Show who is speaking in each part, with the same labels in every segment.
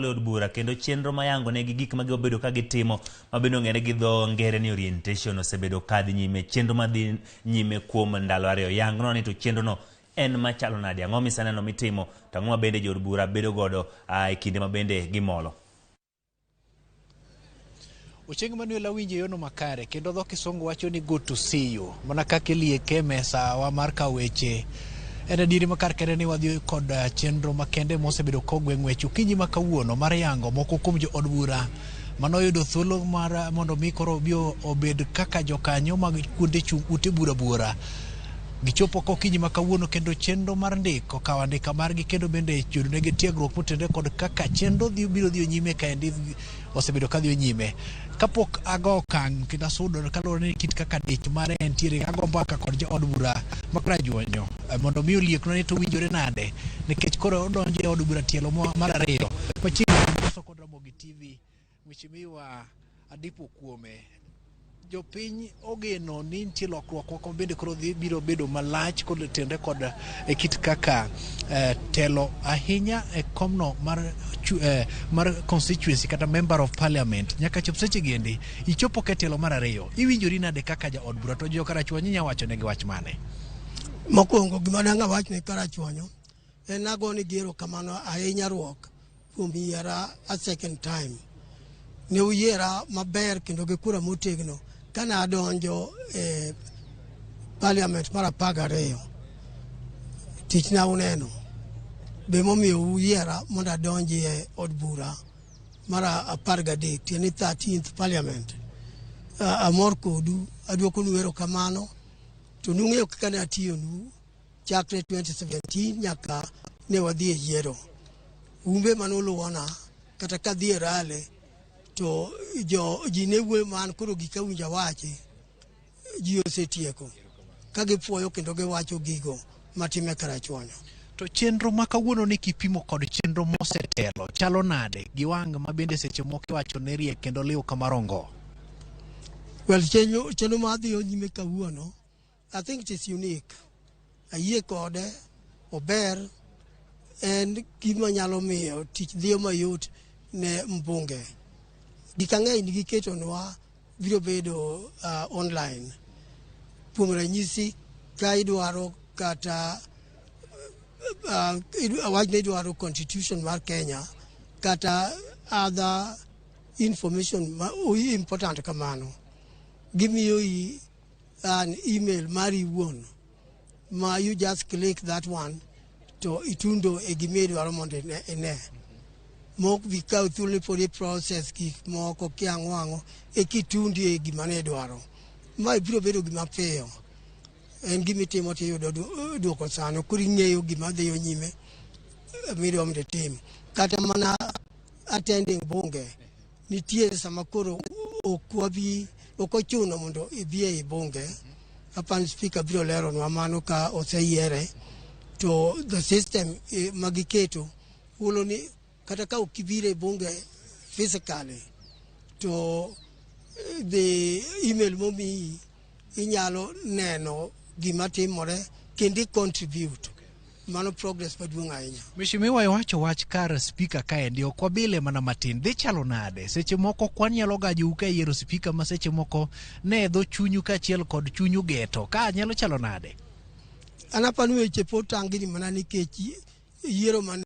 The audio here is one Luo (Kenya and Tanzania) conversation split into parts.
Speaker 1: E od bura kendo chenro mayango negi gik ma gibedo ka gitimo ma bende ong'ere gi dho ngere ni orientation osebedo ka dhi nyime. Chenro madhi nyime kuom ndalo 2. Yangno ni to chenro no en machalo nade, ang'o miseneno mitimo, to ang'o ma bende jood bura bedo godo e kinde ma bende gimolo.
Speaker 2: Ochieng Manuel awinjo e yono makare kendo dho kisungu wacho ni good to see you. Mana kaka ilieke e mesawa mar kawo weche. En adieri makar kende ni wadhi kod chenro makende mosebedo kogwe ng'wech okinyi ma kawuono mar yango moko kuom jo od bura manoyudo thuolo mar mondo mi koro obi obed kaka jokanyo mag kuonde chung' ute bura buora. Gichopo kokinyi ma kawuono kendo chenro mar ndiko kawo andika margi kendo bende yudo negi tiegruok motenore kod kaka chenro dhi biro dhi nyime kaendi osebedo ka dhi nyime. Kapok ago okang' kendo asudo kaluwore ni kit kaka dich mare entiere, ago mbaka kod jaod bura ma Karachuonyo mondo mi olieknwa ni to winjore nade nikech koro odonjo e od bura tielo mar 2 machiegni loso kod Ramogi TV. Mheshimiwa Adipo kuome jopiny ogeno ni nitie lokruok moko bende koro dhi biro bedo malach kotenre kod e kit kaka telo ahinya e komno mar constituency kata member of parliament nyaka chop seche giendi ichopo ke tielo mar 2 iwinjori nade kaka jaod bura to jo Karachuonyo inya wacho negi wach mane?
Speaker 3: Mokwongo gima dang' awach ne Karachuonyo en agone gi erokamano ahinya ruok kuom yiera a second time. Ne uyiera maber kendo gi kura motegno kane adonjo e parliament mar 12. Tichna uneno be momiyo uyiera mondo adonji e od bura mar 13, tiende ni 13th parliament. Amor kodu, aduokonu erokamano to nung'eyo kaka ne atiyonu chakre 2017 nyaka ne wadhi e yiero. Umbe manoluwona kata kadhi e rally to jo ji ne wuoyo man koro gik awinjo awachi ji osetieko ka gipuoyo kendo giwacho gigo matime Karachuonyo.
Speaker 2: To chenro ma kawuono ni kipimo kod chenro mosetelo chalo nade gi wang' ma bende seche moko iwacho ni riek kendo liw kamarongo?
Speaker 3: Well, chenro ma dhi nyime kawuono I think it is unique. Ayie kode, ober, en gima nyalo miyo tich dhiyo mayot ne mbunge. Gik ang'eny giketonwa biro bedo online. Kuom ranyisi, ka idwaro kata wach ni idwaro constitution mar Kenya kata other information ma important kamano, gimiyo i an email mari iwuon ma you just click that one to itundo e gima idwaro mondo ine. Mok bi kaw thuolo ni pod i process gik moko kia ang'o ang'o e kitundi e gima ne idwaro. Ma biro bedo gima piyo. En gima itimo tiyudo duoko sano koro ing'eyo gima dhiyo nyime midwa mondo itim. Kata mana attending bunge nitie sama koro ok wabi ok ochuno mondo ibi ei bunge. Apan speaker biro leronwa mano ka oseyiere to the system magiketo hulo ni kata ka ok ibiro e bunge physically to the email momiyi inyalo neno gima timore kendo i contribute. Mano progress maduong' ahinya.
Speaker 2: Mheshimiwa iwacho wach kar speaker kaendi ok wabile mana matin. Dhi chalo nade? Seche moko kwan nyalo gajou ka iyiero speaker ma seche moko ne dho chunyu kaachiel kod chunyu geto. Ka nyalo chalo nade?
Speaker 3: An apani weche pod tangni mana nikech yiero mane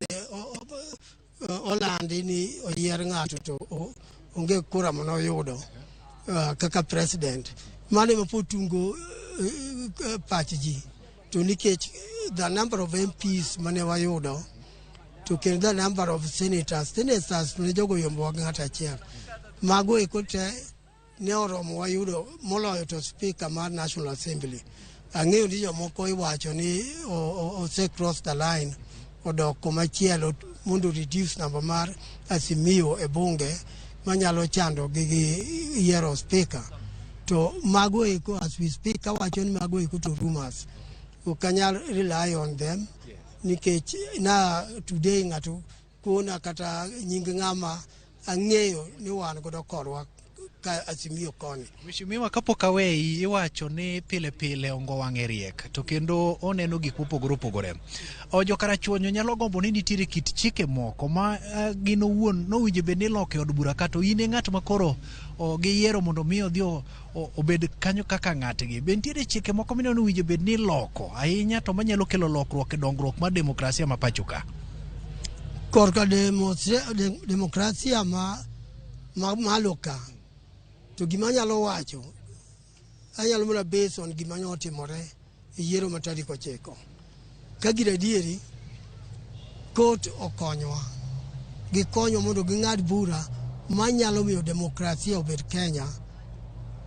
Speaker 3: olandi ni oyier ng'ato to onge kura manoyudo kaka president. Mano ema pod tungo pach ji. To nikech the number of MPs mane wayudo to kendo the number of senators ne jogo yombowa gi ng'ato achiel. Mago eko te ne oromo wayudo moloyo to speaker mar National Assembly. Ang'eyo ni jomoko iwacho ni ose cross the line odok kumachielo mondo reduce number mar Azimio e bunge manyalo chando gi yiero speaker. To mago eko as we speak awacho ni mago eko to rumors. Ok anyal rely on them nikech na today ng'ato kona kata nying ng'ama ang'eyo ni wan godo korwa ka Azimio koni.
Speaker 2: Mheshimiwa, kapok aweyi, iwacho ni pile pile ongo wang'e riek to kendo oneno gik mopogore opogore. O jokarachuonyo nyalo gombo ni nitiere kit chike moko ma gin owuon nowinjo bed ni iloko e od bura ka to in e ng'at ma koro giyiero mondo mi odhi obed kanyo kaka ng'atgi. Be nitiere chike moko mineno ni owinjo bed ni iloko ahinya to manyalo kelo lokruok e dongruok mar demokrasia ma pacho ka?
Speaker 3: Korka demokrasia ma malo ka to gima anyalo wacho anyalo mana base on gima ne otimore e yiero ma tarik 9. Ka gir adieri, court okonywa. Gikonywa mondo ging'ad bura manyalo miyo demokrasia obed Kenya,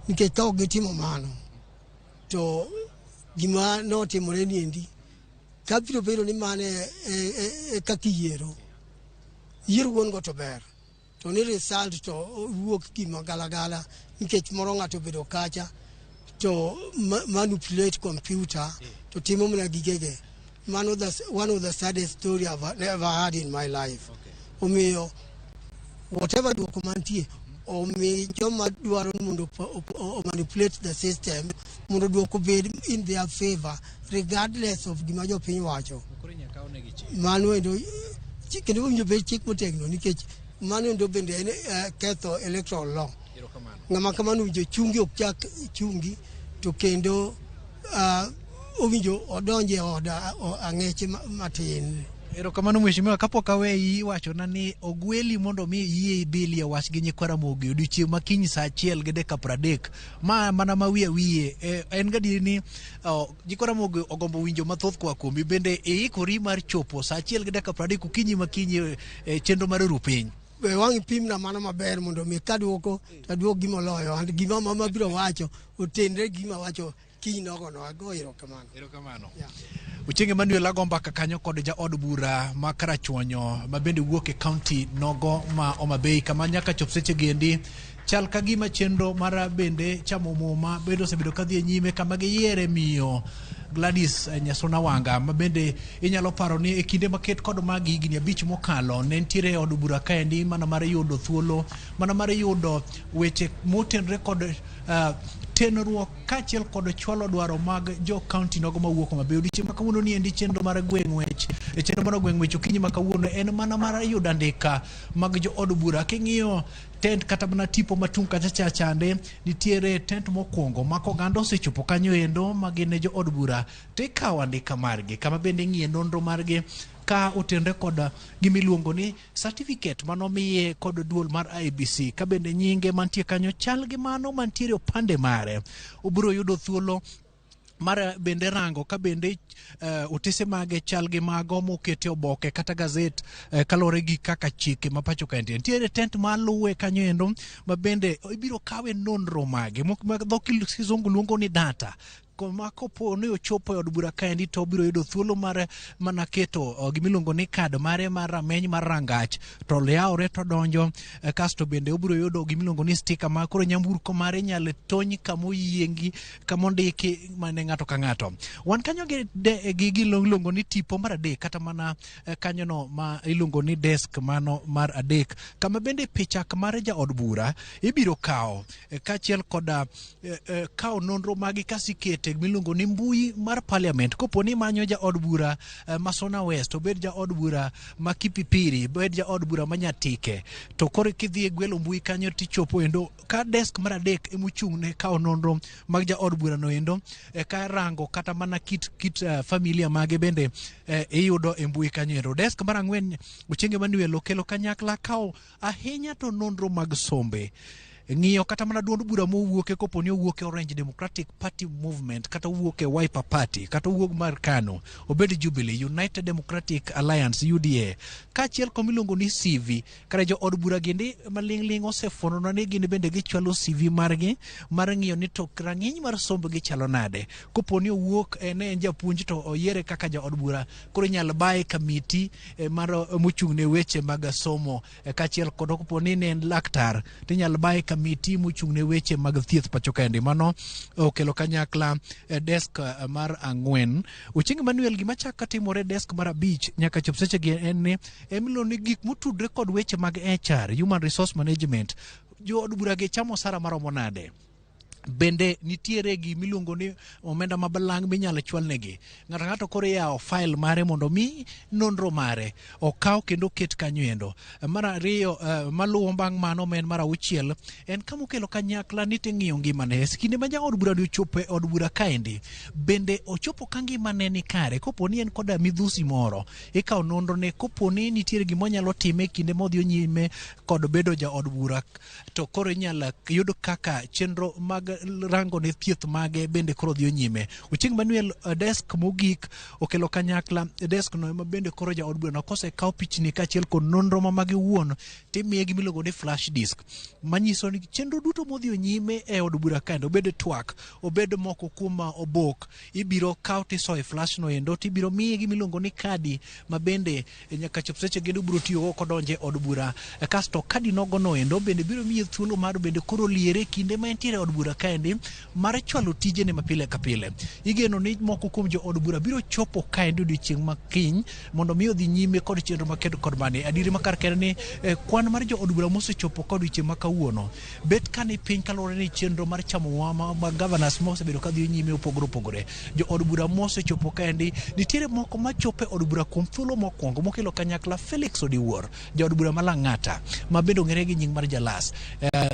Speaker 3: nikech ka ok gitimo mano, to gima notimore niendi, ka biro bedo ni mano e kaka iyiero, yiero wuon go to ber. To ni result to wuok gima galagala nikech moro ng'ato obedo kacha to manipulate computer to timo mana gigege. Mano that's one of the saddest story I've ever heard in my life. Omiyo whatever duoko mantie omi joma dwaro ni mondo o manipulate the system mondo duoko bed in their favor regardless of gima jopiny wacho. Mano endo kendo owinjo bed chik motegno nikech mano endo bende en ketho electoral law. Ng'ama kamano owinjo chungi ok chak chungi to kendo owinjo odonj e od ang'eche matin.
Speaker 2: Erokamano mheshimiwa, kapok aweyi iwachona ni ogweli mondo mi iyie ibilie wach gi nyikwa Ramogi odiochieng' ma kiny saa 1:30. Ma mana ma wiye wiye. En gadieri ni nyikwa Ramogi ogombo winjo mathoth koa kuomi. Bende iikori mar chopo saa 1:30 okinyi ma kiny e chenro mar ru piny?
Speaker 3: Be wang' ipimna mano maber mondo mi kaduoko to aduok gimoloyo and gima mama biro wacho otenre gi gima wacho kiny nogono. Ago erokamano.
Speaker 2: Erokamano.
Speaker 3: Yeah.
Speaker 2: Ochieng' Emmanuel ago mbaka kanyo kod jaod bura ma Karachuonyo ma bende wuok e kaunti nogo ma Homa Bay kama nyaka chop seche gendi chal ka gima chenro mar bende chamo muma bende osebedo kadhi e nyime kama giyiere miyo Gladys Nyasuna Wanga ma bende inyalo paro ni e kinde maket kod magi higni 5 mokalo ne nitiere e od bura kaendi mana mar yudo thuolo mana mar yudo weche motenore kod tenruok kaachiel kod chwalo dwaro mag jo kaunti nogo mawuok Homa Bay. Odiochieng' ma kawuono ni endi chenro mar gweng' wech e chenro mar gweng' wech okinyi ma kawuono en mana mar yudo andika mag jo od bura. King'iyo tent kata mana tipo matung' kacha cha chande nitiere tent mokwongo ma koganda osechopo kanyo endo ma gin jo od bura to ikawo andika margi kama bende ing'iye nonro margi ka otenre kod gima iluongo ni certificate manomiye kod duol mar IEBC ka bende nyinge mantie kanyo chal gi mano mantiere opande mare. Obiro yudo thuolo mar bende rango ka bende otese mage chal gi mago mokete oboke kata gazet kaluwore gi kaka chike ma pacho ka nitie. Nitiere tent maluwe kanyo endo ma bende ibiro kawe nonro mage ma dho kizungu luongo ni data. Ma kopo ni ochopo e od bura kaendi to obiro yudo thuolo mar mana keto gimiluongo ni kad mare mar rameny mar rangach to yawore to donjo, kasto bende obiro yudo gimiluongo ni sticker ma koro nyamburko mare inyalo tony kamoyiengi kamondiki mane ng'ato ka ng'ato. Wan kanyo gi giluongo ni tipo mar 3 kata mana kanyono ma iluongo ni desk mano mar 3 kama bende picha mar jaod bura ibiro kawo kaachiel koda kawo nonro magi kasikete miluongo ni mbui mar parliament. Kopo ni imanyo jaod bura ma Suna West, obed jaod bura ma Kipipiri, obed jaod bura ma Nyatike, to koro kidhi e gwelo mbui kanyo tichopo endo ka desk mar 3 emochung' ne kawo nonro mag jaod bura no endo, ka rango kata mana kit familia mage bende iyudo e mbui kanyo endo. Desk mar 4 Ochieng' Emmanuel okelo kanyakla kawo ahinya to nonro mag sombe. Ng'iyo kata mana duond bura mowuoke kopo ni owuok e Orange Democratic Party Movement kata owuok e Wiper Party kata owuok mar KANU, obed Jubilee, United Democratic Alliance UDA, kaachiel kod miluongo ni CV. Kare jo od bura gindi maling'ling' osefuononwa ni gin bende gichwalo CV margi mar ng'iyo ni to rang'iny mar sombgi chalo nade. Kopo ni owuok ne en japuonj to oyiere kaka jaod bura, koro inyalo baye kamiti mar mochung' ne weche mag somo, kaachiel kod kopo ni ne en laktar to inyalo baye kamiti mochung' ne weche mag thieth pacho kaendi. Mano okelo kanyakla desk mar 4. Ochieng' Emmanuel, gima chako timore desk mar 5 nyaka chop sechegi en ni emiluongo ni gik motudre kod weche mag HR, Human Resource Management. Jood bura gi chamo osara maromo nade? Bende nitiere gimiluongo ni omenda ma balang' minyalo chwalnegi. Ng'ato ng'ato koro iyawo file mare mondo mi nonro mare okaw kendo oket kanyo endo. Mar ariyo maluwo bang' mano ma en mar auchiel en kama okelo kanyakla ni ting'iyo ngimane. E kinde ma jaod bura ni ochopo e od bura kaendi, bende ochopo ka ngimane ni kare kopo ni en koda midhusi moro, ikawo nonro ne kopo ni nitiere gima onyalo time e kinde modhi nyime kod bedo jaod bura to koro inyalo yud kaka chenro mag rango ne thieth mage bende koro dhi nyime. Ochieng' Manuel desk mogik okelo kanyakla e desk no ema bende koro jaod bura no kosekaw pichni kaachiel kod nonro ma mage wuon timiye gimiluongo ni flash disk manyiso ni chenro duto modhi nyime e od bura kaendo obed twak obed moko kuom obok ibiro kaw tisoyo e flash no endo tibiro miye gimiluongo ni kadi ma bende nyaka chop seche gendo biro tiyogo kodonje e od bura. Kasto kadi nogo no endo bende biro miye thuolo mar bende koro liere kinde ma entiere e od bura kaendi mar chwalo tijene ma pile ka pile. Igeno ni moko kuom jo od bura biro chopo kaendi odiochieng' ma kiny mondo mi odhi nyime kod chenro maked kod mani. Adieri ma kar kende ni kwan mar jo od bura mosechopo kod odiochieng' ma kawuono bet ka ni piny kaluwore ni chenro mar chamo mwa ma governors mosebedo ka dhi nyime opogore opogore. Jo od bura mosechopo kaendi nitiere moko machopo e od bura kuom thuolo mokwongo mokelo kanyakla Felix Odiwuor, jaod bura ma Lang'ata ma bende ong'ere gi nying mar Jalas,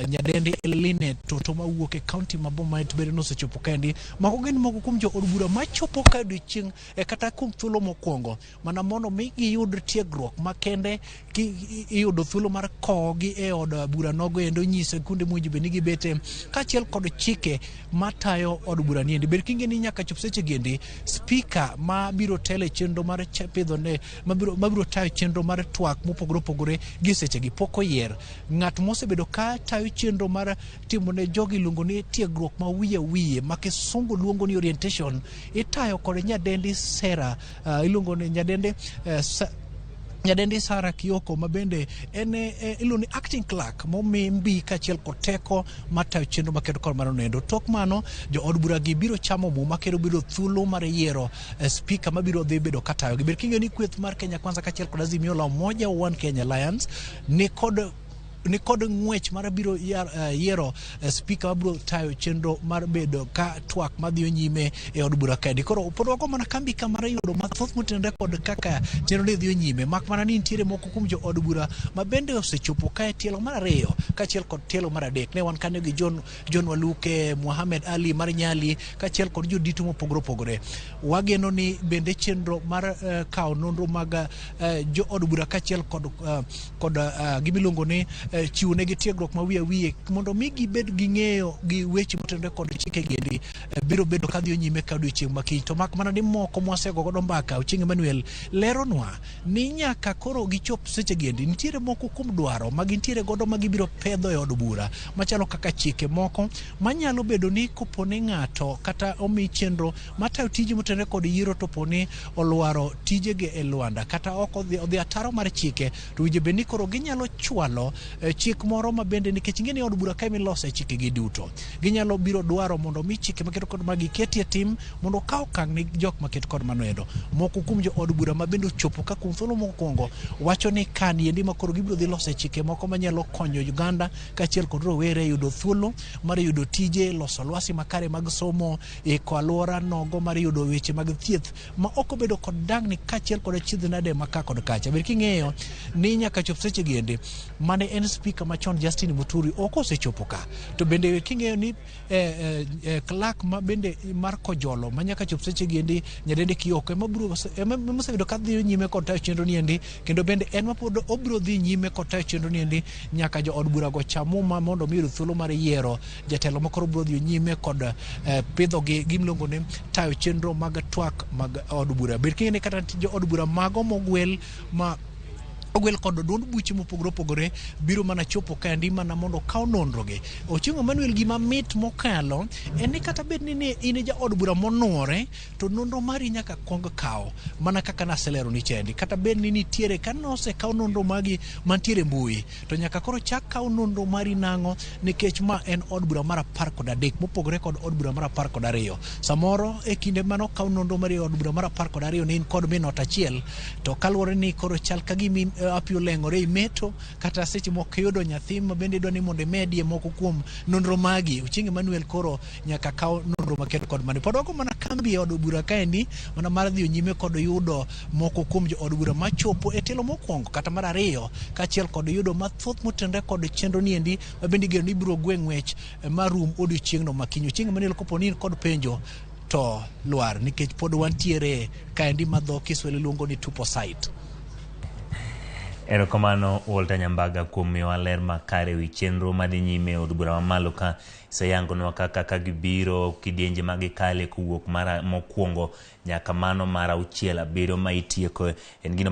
Speaker 2: nyadendi Line Toto mawuok e kaunti ma Bomet bende nosechopo kaendi. Mago gin moko kuom jo od bura machopo ka odiochieng' kata kuom thuolo mokwongo mana mondo mi giyud tiegruok makende ki iyudo thuolo mar kowogi e od bura nogo endo nyise kuonde mowinjo bed ni gibete kaachiel kod chike matayo od bura niendi. Bed king'e ni nyaka chop seche giendi spika ma biro telo e chenro mar pidho ne mabiro tayo chenro mar twak mopogore opogore gi sechegi pok oyier. Ng'at mosebedo ka tayo chenro mar timo ne jogi iluongo ni tiegruok ma wiye wiye ma kisungu luongo ni orientation itayo kod nyadendi Sera iluongo ni nyadendi nyadendi Sara Kioko ma bende en iluongo ni acting clerk momi mbi kaachiel kod teko mar tayo chenro makedo kod mano noendo. Tok mano jo od bura gi biro chamo muma kendo biro thuolo mar yiero spika mabiro dhi bedo katayogi. Bed king'eyo ni kweth mar Kenya Kwanza kaachiel kod Azimio la Umoja One Kenya Alliance ni kod ng'wech mar biro yiero spika mabiro tayo chenro mar bedo ka twak madhiyo nyime e od bura kaendi. Koro pod wago mana kambi ka mar yudo mathoth motenore kod kaka chenro ni dhiyo nyime, mak mana ni nitiere moko kuom jo od bura ma bende osechopo ka e tielo mar ariyo kaachiel kod tielo mar adek. Ne wan kanyo gi John Waluke, Mohamed Ali mar Nyali kaachiel kod jodito mopogore opogore. Wageno ni bende chenro mar kawo nonro mag jo od bura kaachiel kod gimiluongo ni chiwo negi tiegruok ma wiye wiye mondo mi gibed gi ng'eyo gi weche motenore kod chike giendi biro bedo kadhiyo nyime ka odiochieng' ma kiny. To mak mana ni moko mwasego godo mbaka Ochieng' Emmanuel leronwa ni nyaka koro gichop seche giendi nitiere moko kuom dwaro ma gintiere godo ma gibiro pedho e od bura machalo kaka chike moko manyalo bedo ni kopo ni ng'ato kata omi chenro matayo tije motenore kod yiero to po ni olwaro tijegi e lwanda kata ok odhi ataro mar chike to winjo bed ni koro ginyalo chwalo chik moro ma bende nikech ing'e ni od bura kae milose chikegi duto ginyalo biro dwaro mondo mi chike maketo kod magi ketie tim mondo okaw okang' ne jok maket kod mano endo. Moko kuom jo od bura ma bende ochopo ka kuom thuolo mokwongo wacho ni kan endi ma koro gibiro dhi lose chike moko manyalo konyo Uganda kaachiel kod rowere yudo thuolo mar yudo tije, loso lwasi makare mag somo, iko alwora nogo mar yudo weche mag thieth ma ok obedo kod dangni kaachiel kod achiedh nade ma ka kod kacha. Ber king'eyo ni nyaka chop seche gi endi mane en spika machon Justin Muturi ok osechopo ka. To bende king'eyo ni clerk ma bende mar Kojolo ma nyaka chop seche gi endi Nyadende Kioko ema osebedo ka dhiyo nyime kod tayo chenro ni endi kendo bende en ma pod obiro dhi nyime kod tayo chenro ni endi nyaka jo od bura go cham muma mondo mi yud thuolo mar yiero jatelo ma koro biro dhi nyime kod pidho gi gimiluongo ni tayo chenro mag twak mag od bura. Bed king'e ni kata jo od bura mago mogwel ma ogwel kod duond buche mopogore opogore biro mana chopo kaendi mana mondo okaw nonro gi. Ochieng' Emmanuel gima mit mokalo en ni kata bed ni in ja od bura monuore to nonro mari nyaka kuong kaw mana kaka naselero ni chendi. Kata bed ni nitiere ka nosekaw nonro magi mantiere mbui to nyaka koro chak kaw nonro mari nang'o nikech ma en od bura mar 13 mopogore kod od bura mar 12. Samoro e kinde mane okaw nonro mari e od bura mar 12 ne in kod min ot achiel to kaluwore ni koro chal ka gima api oleng'ore imeto, kata seche moko iyudo nyathi ma bende idwa ni mondo imedie moko kuom nonro magi. Ochieng' Emmanuel koro nyaka kaw nonro makende kod mani. Pod wago mana kambi e od bura kaendi mana mar dhi nyime kod yudo moko kuom jo od bura machopo e tielo mokwongo kata mar ariyo, kaachiel kod yudo mathoth motenore kod chenro niendi ma bende igeno ni ibiro gwe ng'wech marum odiochieng'no makiny. Ochieng' Emmanuel, kopo ni in kod penjo to lwar, nikech pod wantiere kaendi ma dho Kiswahili luongo ni tupo site.
Speaker 1: Erokamano Walter Nyambaga kuom miyowa ler makare ewi chenro madhi nyime e od bura mamalo ka iseyangonwa kaka ka gibiro kidienje ma gikale kowuok mara mokwongo nyaka mano mar auchiel abiriyo ma itieko en gino.